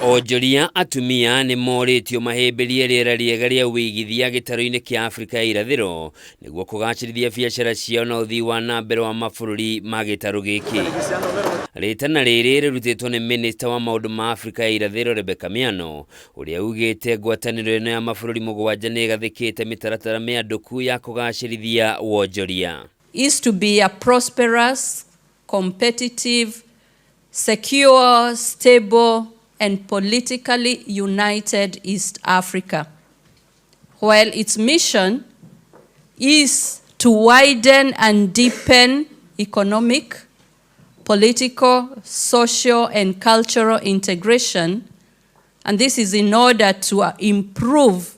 Onjoria atumia nĩ morĩtio mahĩmbĩrie rĩera rĩega rĩa ũigithia gĩtarũ-inĩ kĩa Afrika ya irathĩro nĩguo kũgacĩrithia biacara ciao na ũthii wa na mbere wa mabũrũri ma gĩtarũ gĩkĩ. Rĩtana rĩrĩ rĩrutĩtwo nĩ minista wa maũndũ ma Afrika ya irathĩro Rebecca Miano, ũrĩa ugĩte ngwatanĩro ĩno ya mabũrũri 7 nĩ ĩgathĩkĩte mĩtaratara mĩandũku ya kũgacĩrithia wonjoria. Is to be a prosperous, competitive, secure, stable, and politically united East Africa, while its mission is to widen and deepen economic, political, social, and cultural integration, and this is in order to improve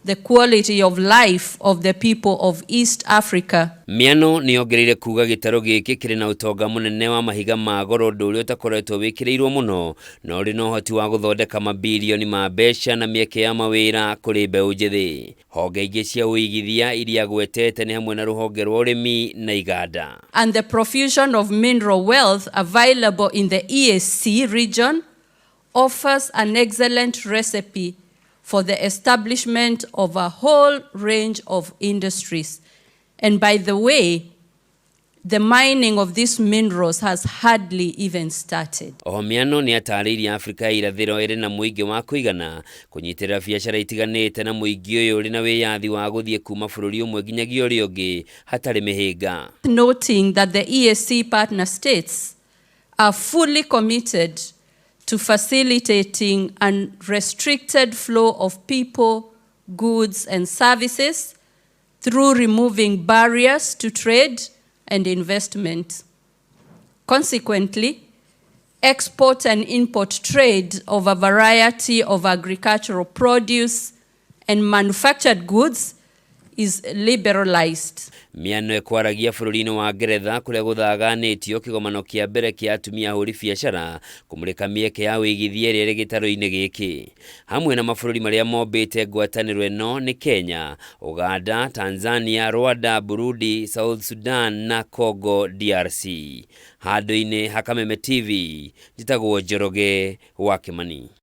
the quality of life of the people of East Africa. Miano nĩ ongereire kuga gĩtarũ gĩkĩ kĩrĩ na ũtonga mũnene wa mahiga ma goro, ũndũ ũrĩa ũtakoretwo wĩkĩrĩirwo mũno, na ũrĩ na ũhoti wa gũthondeka mabirioni ma mbeca na mĩeke ya mawĩra kũrĩ mbeũ njĩthĩ. Honge ingĩ cia ũigithia iria agwetete nĩ hamwe na rũhonge rwa ũrĩmi na iganda. And the profusion of mineral wealth available in the EAC region offers an excellent recipe for the establishment of a whole range of industries. And by the way, the mining of these minerals has hardly even started. Oho Miano nĩ atarĩirie Afrika ya irathĩro ĩrĩ na mũingĩ wa kũigana kũnyitĩrĩra biacara itiganĩte, na mũingĩ ũyũ ũrĩ na wĩyathi wa gũthiĩ kuma bũrũri ũmwe nginyagia ũrĩa ũngĩ hatarĩ mĩhĩnga. Noting that the EAC partner states are fully committed to facilitating unrestricted flow of people, goods, and services through removing barriers to trade and investment. Consequently, export and import trade of a variety of agricultural produce and manufactured goods is liberalized. Miano ĩkwaragia bũrũri-inĩ wa Ngeretha kũrĩa gũthaganĩtio kĩgomano kĩa mbere kĩa atumia ahũri biacara kũmũrĩka mĩeke ya ũigithia ĩrĩa ĩrĩ gĩtarũ-inĩ gĩkĩ. Hamwe na mabũrũri marĩa mombĩte ngwatanĩro ĩno nĩ Kenya, Uganda, Tanzania, Rwanda, Burundi, South Sudan na Congo DRC. Handũ-inĩ ha Kameme TV, njĩtagwo Njoroge wa Kĩmani.